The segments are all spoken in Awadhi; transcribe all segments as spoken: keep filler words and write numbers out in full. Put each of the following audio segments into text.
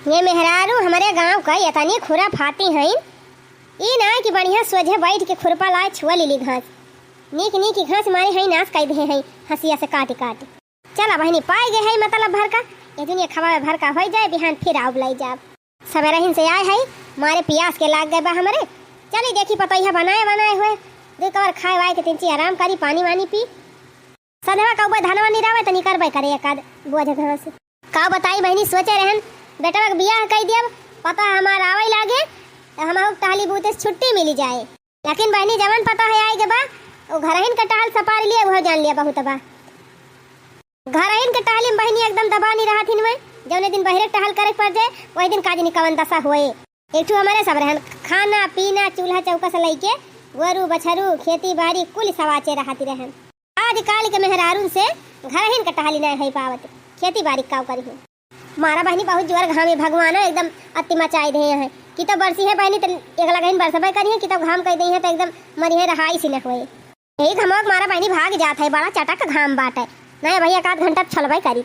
ये मेहरारू हमरे गाँव क एतनी खुराफाती हईं, ई नाहीं कि बढ़िया सोझे बैठ के खुरपा लाए छुआ लिली घास। नीक नीक घास मारे हईं, नास कइ देहे हईं हँसिया से काटि काटि। चला बहिनी, पाइ गए हई मतलब भरका, ये दिन ये खवावे भरका होइ जाए, बिहान फिर आउब लइ जाब। सबेरहिन से आए हई, मारे पियास के लाग गए बा हमरे। चली देखी पतोहिया बनाए बनाए हुए, दुइ कवर खाए वाए के तिनची आराम करी, पानी वानी पी। सधवा कउबे धनवा निरावे त निकरबे करे एक आध बोझ घास। का बताई बहिनी, सोचे रहन बेटवा के बियाह कइ दियब, पतोह हमार आवइ लागे त हमहू के टहली बूते से छुट्टी मिली जाए। लेकिन बहिनी, जवन पतोह आइ गे बा, उ घरहिन के टहल सपार लिए, उहो जान लिया बहुत बा। घरहिन के टहली में बहिनी एकदम दबानी रहत हिन में, जौने दिन बहिरे के टहल करे के पड़ जाए, वही दिन का जनी कवन दशा होए। एक ठो हमरे सब रहन, खाना पीना चूल्हा चौका से लइके गोरू बछरू खेती बाड़ी कुल सवाचे रहत रहन। आजकाल के मेहरारून से घरहिन के टहली नाहीं होइ पावत, खेती बाड़ी काव करिहैं। मारा बहिनी बहुत जोर घामे, भगवानो एकदम अति मचाइ देहे हैं। कि तो बरसी है बहिनी त एक लगहिन बरसबे करिहैं, कि तो घाम कइ देहे हैं त एकदम मरिहैं, रहाई सी न होए। यही घमवा के मारा बहिनी भाग जात है, बड़ा चटक घाम बाटे। नाहीं भइया, एक आध घंटा छलबे करी।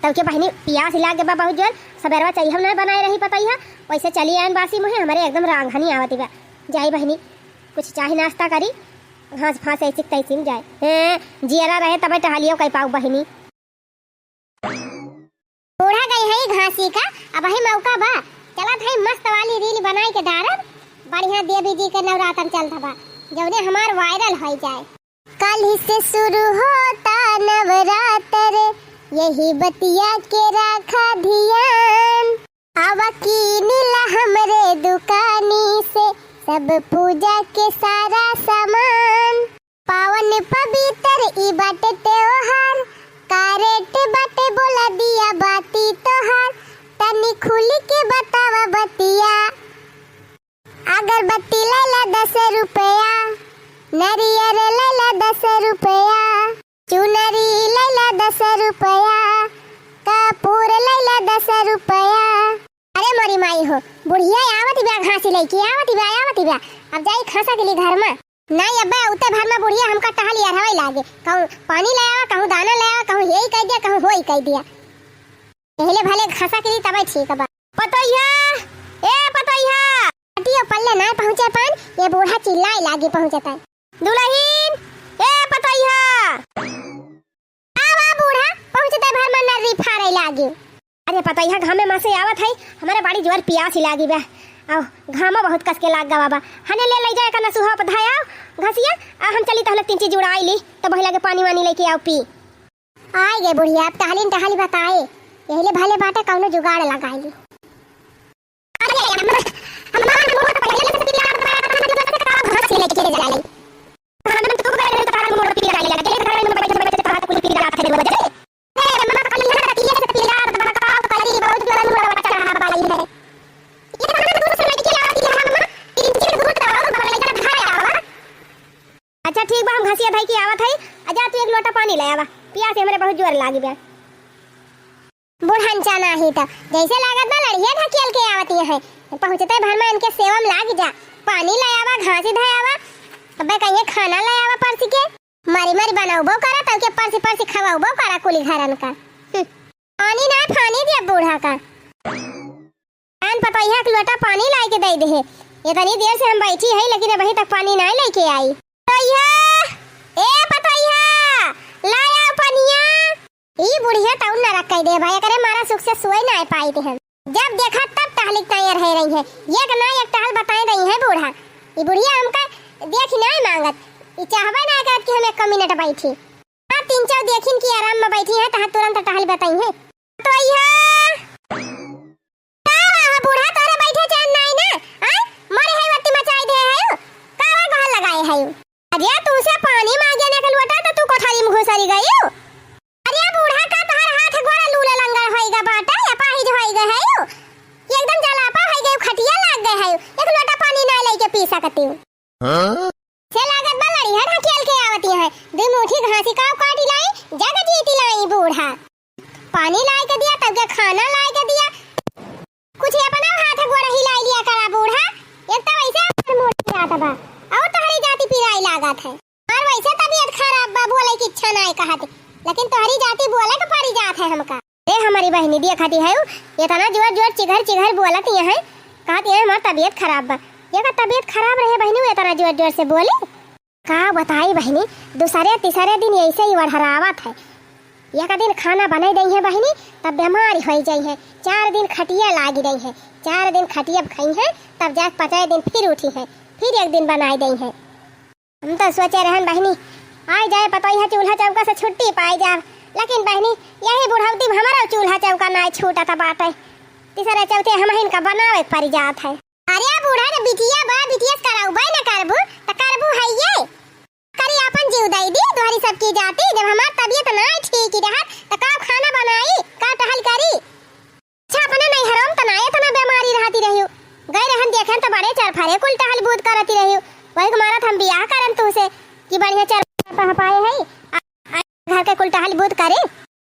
तब के बहिनी पियास लाग गे बा बहुत जोर, सबेरवा चइहव नाहीं बनाए रही पतोहिया, वइसे चली आयन बासी मुँहे, हमरे एकदम रांघनी आवत बा। जाई बहिनी, कुछ चाही नाश्ता करी, घास फास ऐसी तैसी में जाए। हैं, जियरा रहे तबे टहलियो कइ पाउब बहिनी। बूढ़ा गई है घासी का, अबही मौका बा, चलत है मस्त वाली reel बनाइ के डारब। बढ़िया देवी जी के नवरातन चलत बा, जौने हमार viral होइ जाए। काल्हि से शुरू होता नवरात्र, यही बतिया के राखा ध्यान। आवा कीनी ला हमरे दुकानी से, सब पूजा के सारा सामान। पावन पवित्र ई बाटे त्योहार, का rate बाटे बोला दिया बाती तोहार, तनी खुल के बतावा बतिया। अगरबत्ती लैला दस रुपया, नरियर लैला दस रुपया, चुनरी लैला दस रुपया, कपूर लैला दस रुपया। अरे मोरी माई हो, बुढ़िया आवत बा, घासी लइके आवत बा, आवत बा। अब जाई खसा के लिए घर में। नाहीं अब्बे, उते भर में बुढ़िया हमका टहल यरहवै लागे। कहूँ पानी ले आवा, कहूँ दाना ले आवा, कहूँ हेई कइ दिया, कहूँ होई कइ दिया। पहिले भले खसा के लिए तबे ठीक बा। पतोहिया, ए पतोहिया। हटियो पल्ले नाहीं पहुँचे पान, ये बूढ़ा चिल्लाए लागी पहुँचत है। दुलहिन, ए पतोहिया। आवा बूढ़ा, पहुँचते भर में नर्री फाड़े लागी। अरे पतोहिया, घामे मा से आवत है, हमरे बड़ी जोर पियासी लागी बा। आओ, घामो बहुत कस के लाग गवा बा। हने ले लइ जाए का नसुहा पर धाय आओ, घसिया, आ हम चली तहले तीन चीज उड़ाई ली, तब वही लगे पानी वानी लइके आओ पी। आइ गए बुढ़िया, अब टहलिन टहली बताए, यही ले भले बाटे कौनो जुगाड़ लगाई ली। अच्छा ठीक बा, हम घसिया धइ के आवत हई, आ जा तू एक लोटा पानी ले आवा, पियास हमरे बहुत जोर लागी बा। बुढ़नचा नाही त जैसे लागत बा लड़िया ढकेल के आवत है। पहुँचते भर में इनके सेवा में लाग जा। पानी ले आवा, घासी धे आवा, अबे कहिए खाना ले आवा परसी के। मरी मरी बनौबो करा, तब के परसी परसी खवौबो करा कुली घरन का। हम्म, पानी ना फानी दिया बूढ़ा का। आन पतोहिया के लोटा पानी लाइ के दे दे। इतनी देर से हम बैठी है, लेकिन अबही तक पानी ना लेके आई। पतोहिया, ए पतोहिया, ला आओ पनिया। ई बुढ़िया तउन नरक कइ दे भाई, एकरे मारा सुख से सोए ना पाई थे हम। जब देखा तब टहलिक तैयार है रही है, एक ना एक टहल बताए रही है बूढ़ा। ई बुढ़िया हमका देख ना मांगत, ई चाहबे ना करत कि हम एक मिनट बैठी। हाँ, तीन चार देखिन की आराम में बैठी है, तहाँ तुरंत टहल बताई है। पतोहिया, का हुआ हो बूढ़ा, तोरे बैठे चैन नाई ना? आय, मरे है वत्ती मचाई दे है, का हुआ गोहर लगाए है? अरे, तुमसे पानी मांगे ने के लोटा तो तू कोठरी में घुसरी गई हो। अरे बूढ़ा, का तोहर हाथ गोड़ा लूले लंगड़ होइगा बाटे, अपाहिज होइगा है हो। एकदम जलापा होइगा, खटिया लाग गए है, एक लोटा पानी ना लेके पी सकती हूँ। हाँ? से लागत बा लड़िया ढकेल के आवती है, दुई मुट्ठी घासी का काटी लाई, जग जीती लाई बूढ़ा। पानी लाइ के दिया, तब के खाना लाइ के दिया। कुछ अपना हाथ गोड़ हिलाइ लिया करा बूढ़ा, एक तो वैसे मोट जात बा, और तोहरी जाति पिराई लागत है। और वैसे तबीयत खराब बा, बोले की इच्छा नाय कहत, लेकिन तोहरी जाति बोले के पड़ी जात है हमका। ए हमारी बहनी दिया खाती है, एतना जोर जोर चिघर चिघर बोलत यहै, कहत यहै हमार तबियत खराब बा। एकर तबियत खराब रहे बहिनी, उ एतना जोर जोर से बोली। का बताई बहिनी, दुसरे तिसरे दिन ऐसे ही वढ़रावत है। एक दिन खाना बनाइ दइहैं बहिनी, तब बेमारी होइ जइहैं, चार दिन खटिया लागि रहिहैं, चार दिन खटिया खइहैं, तब जाके पाँचवे दिन फिर उठिहैं, फिर एक दिन बनाइ दइहैं। हम तो सोचे रहन बहिनी, आइ जाए पतोहिया चूल्हा चौका से छुट्टी पाइ जाब, लेकिन बहिनी, यही बुढ़ौती में हमरउ चूल्हा चौका नाहीं छूटत बाटै। तिसरे चौथे हमहिन का बनावे के परि जात है। अरे बूढ़ा, जब बिटिया बा, बिटिया से करउबे न करबू, त करबू है ये। करी आपन जीव दइ दी, तोहरी सबकी जाति, जब हमार तबियत नाहीं ठीक ही रहत, त का खाना बनाई, का टहल करी? अच्छा, अपने नैहरों में त ना एतना बेमारी रहती रहिउ। गए रहन देखेन त बड़े चरफरे कुल टहल बूत करती रहिउ। वही के मारत हम बियाह करन तुहसे कि बढ़िया चरफर पह पाए है। आ, आ, घर के कुल टहल बूत करे।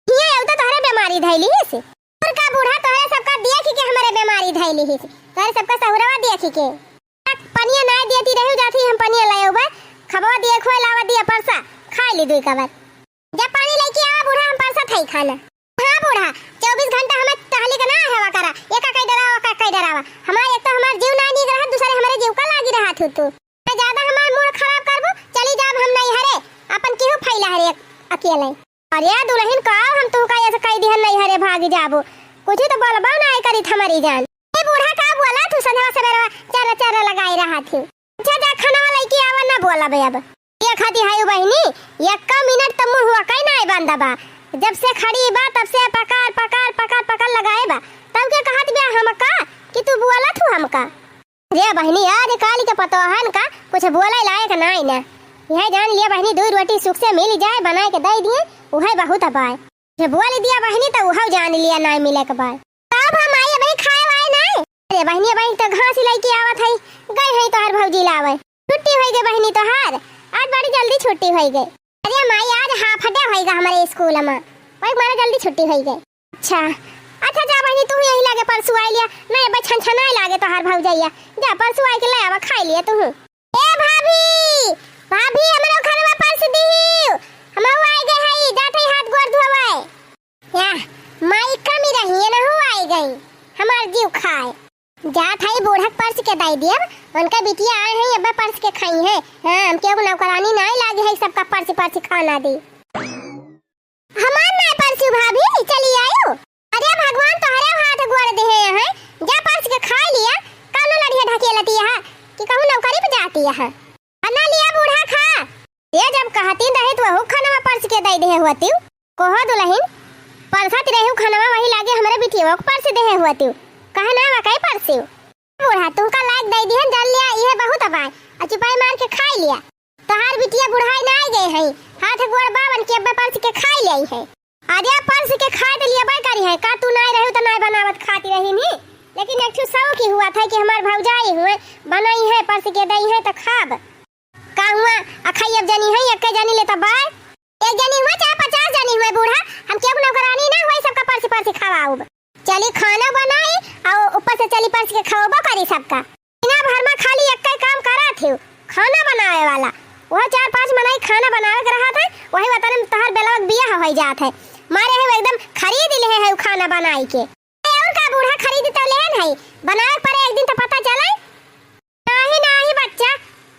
हियाँ आउ त तोहरे बेमारी धइली हिस। और का बूढ़ा, तोहरे सबका देखि के हमरे बेमारी धइली हिस। तोहरे सबका सहुरवा देखि के। पनिया नाहीं देती रहिउ, जाती हम पनिया लाए उबे। खबवा दिए खोए लावा दिया परसा। खाइ ली दुइ कबर। जब पानी लइके आवा बूढ़ा, हम परसत हई खाना। हाँ बूढ़ा, चउबीस घंटा हमें टहली के ना हवा करा, एका कइ डरावा, ओका कइ डरावा। हमार एक तो हमार जीव ना नीक रहत, दुसरे हमरे जीव का लागी रहत हू तू। ज्यादा हमार मूड खराब करबू, चली जाब हम नैहरे, अपन केहू फैला हरे अकेले। अरे दुलहिन का हम तू का ऐसे कइ दिहन नैहरे भागी जाबू, कुछ तो बोलबो ना करित हमारी जान। ए बूढ़ा का बोला तू संझवा सबेरवा चर्र चर्र लगाए रहत ही। अच्छा जा खाना वाला लइके आवा ना बोला बे अब। ये खाती है बहिनी, एक्का मिनट त मुँह हुआ कई नाहीं बंद बा। जब से खड़ी बा तब से पकार पकार पकार पकार लगाए बा। तब के कहत बे हमका कि तू बोलत हू हमका। रे बहिनी, आज काल के पतोहन का कुछ बोले लायक नाहीं ना। यह जान लिया बहिनी, दुइ रोटी सुख से मिल जाए, बनाए के दइ दिए, उहै बहुत बाय। जे बोल दिया बहिनी त उहौ जान लिया नाहीं मिले के बाय। तब हम आई अबही खाए वाए नाहीं। अरे बहिनी, अबही त घास लइके आवत हई, गई हई तोहार भौजी लावे। छुट्टी होइ गई बहिनी तोहार, आज बड़ी जल्दी छुट्टी होइ गई। अरे माई, आज हाफ डे होइगा हमरे स्कूल मा, वही मारे जल्दी छुट्टी होइगा। अच्छा, अच्छा जा बहिनी, तू यही लागे परसू आइ लिया, नहीं अबे छन छनाए लागे तोहार भौजैया, जा परसू आइ के ले आवा, खाइ लिया तू। ए भाभी, भाभी, हमरो खानवा परस दिहियो, हम आइ गए हई, जात हई हाथ गोड़ धोवे। या, माई कमी रही है ना, हो आइ गई, हमार जीव खाए। जात हई बूढ़क परस के दइ दियब, उनका बिटिया आए हैं, अब्बे परस के खाई हैं। हाँ, हम केहू नौकरानी नाहीं लागे है, सबका परस परस खाना दी। हमार नाहीं परसू भाभी, चली आयु। अरे भगवान तोहरे हाथ गोड़ देहे हैं, जा परस के खाइ लिया, कौनो लड़िया ढकेलती है कि कहूँ नौकरी पे जाती है। बना लिया बूढ़ा खा। ये जब कहती रहे तो वहू खानवा परस के दइ देहे होती। कहो दुलहिन, परसत रहिउ खानवा वही लागे हमरे बिटिया को परस देहे होती। कहे ना वकई परसिउ। बूढ़ा, तुमका लायक दइ दिहन, जान लिया, इहे बहुत बाय। आ चुपाई मार के खाइ लिया। तोहार बिटिया बुढ़ाई ना आइ गए हई, हाथ गोड़ बावन के अब्बे परस के खाइ लेई है। अरे परस के खाइ त लिया बाय करी है, का तू नाहीं रहिउ त नाहीं बनावत खाती रही नी, लेकिन एक ठो शौक ही हुआ था कि हमार भौजाई हुए, बनाई है, परस के दई है त खाब। का हुआ, अखई अब जनी है, एक जनी ले त बाय, एक जनी हुए चाहे पचास जनी हुए बूढ़ा, हम केहू नौकरानी ना हुए, सबका परस परस खवाउब। चली खाना बनाई अउ ऊपर से चली परस के खवाबो करी सबका। दिना भर मा खाली एक्कै काम करत हिउ, खाना बनावे वाला। वह चार पाँच मनई खाना बनावे के रहत है, वही वतन में तोहर बेलवा के बियाह होइ जात है। मारे है एकदम खरीद लिहे है उ खाना बनाई के। ए, और का बूढ़ा खरीद तो लेहन है, बनावे के परे एक दिन तो पता चले। नाही, नाही बच्चा,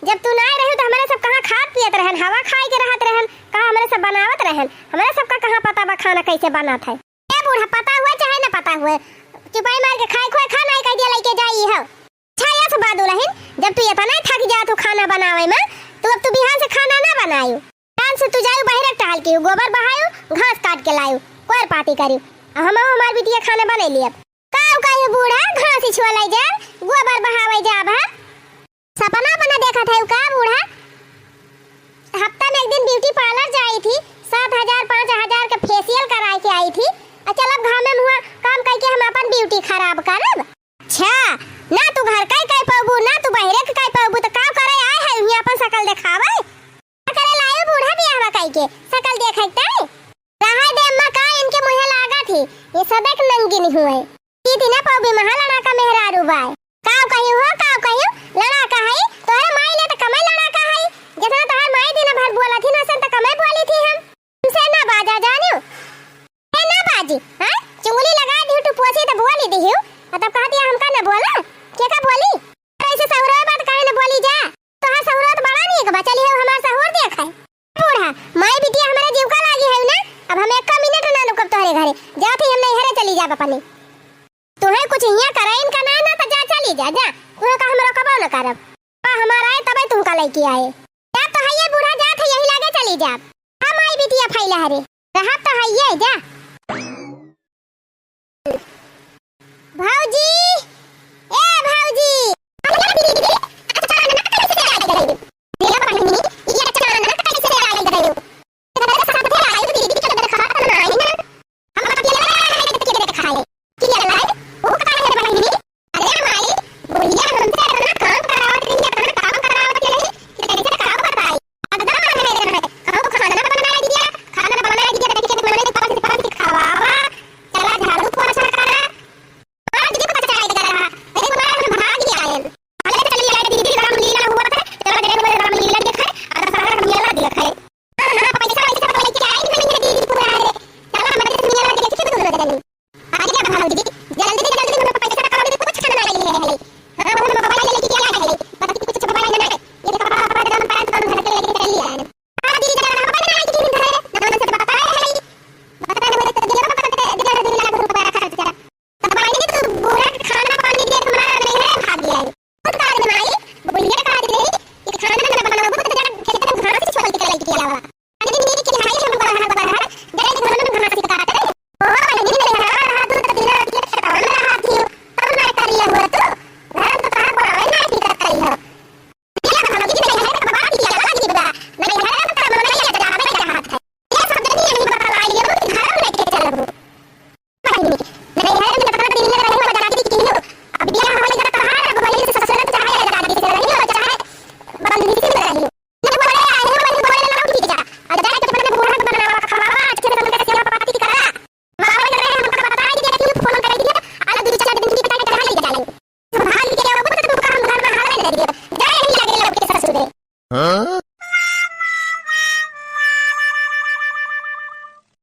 जब तू नाही रहिउ त हमरे सब कहाँ खात पियत रहन, हवा खाइ के रहत रहन, कहाँ हमरे सब बनावत रहन, हमरे सबका कहाँ पता बा खाना कैसे बनत है। ए बूढ़ा, पता हुए चाहे न पता हुए, चुपाई मार के खाए खोए खा, नाही कह दिया लइके जाई हो। अच्छा, यस बा दुलहिन, जब तू एतना थक जात हो खाना बनावे में, तो अब तू बिहान से खाना ना बनायु। बिहान से तू जायु बहिरे टहल के, गोबर बहायु, घास काट के लायु, कोर पाती करिउ। आ हम हमार बिटिया खाना बने लियब। का कहियो बूढ़ा, घास ही छुआ लाई जा, गोबर बहावे जाब हम। सपना अपना देखत है का बूढ़ा? हफ्ता में एक दिन ब्यूटी पार्लर जाई थी, सात हजार, पाँच हजार के फेशियल कराए के आई थी। आ चल अब घामे मुँह काम करके हम अपन ब्यूटी खराब करब। अच्छा, ना तू घर का ही कह पाबू, ना तू बहरे के कह पाबू, तो का करे आए है यहाँ अपन शकल देखावे? का करे लायो बूढ़ा बियाहवा कह के, शकल देखे के ताई? रहा दे अम्मा, का इनके मुँहे लागत ही, ये सब एक नंगिन हुए। ई दिना पाबी महा लड़ाका मेहरारू बाय। काव कहियो हो, काव कहियो? लड़ाका है, तोहरे माई ले त कमे लड़ाका है। जितना तोहर माई दिन भर बोला थी ना, सन त कमे बोली थी हम। हमसे ना बाजा जानियो। ए ना बाजी, हाँ? चुंगली लगा दी टू पोसी त बोली और तब कहत या हमका न बोला, के का बोली? अरे ऐसे सहुरा बात काहे न बोली जा? तोहार सहुरा तो बड़ा नीक बा, चली हो हमार सहुर देख है। बूढ़ा, माई बिटिया हमारे जीव का लागी है ना, अब हम एक मिनट ना रुकब तोहरे घरे, जात ही हम नैहरे चली जाब अपने। तुहे कुछ हियाँ करे इनका ना, ना तो जा चली जा, जा, तुहे का हम रोकबो न करब। आ, हमार आए तबे तुमका लइके आए। जा तो हइये बूढ़ा, जात है यही लागे चली जाब। हम माई बिटिया फैला हरे, रहब तो हइये, जा।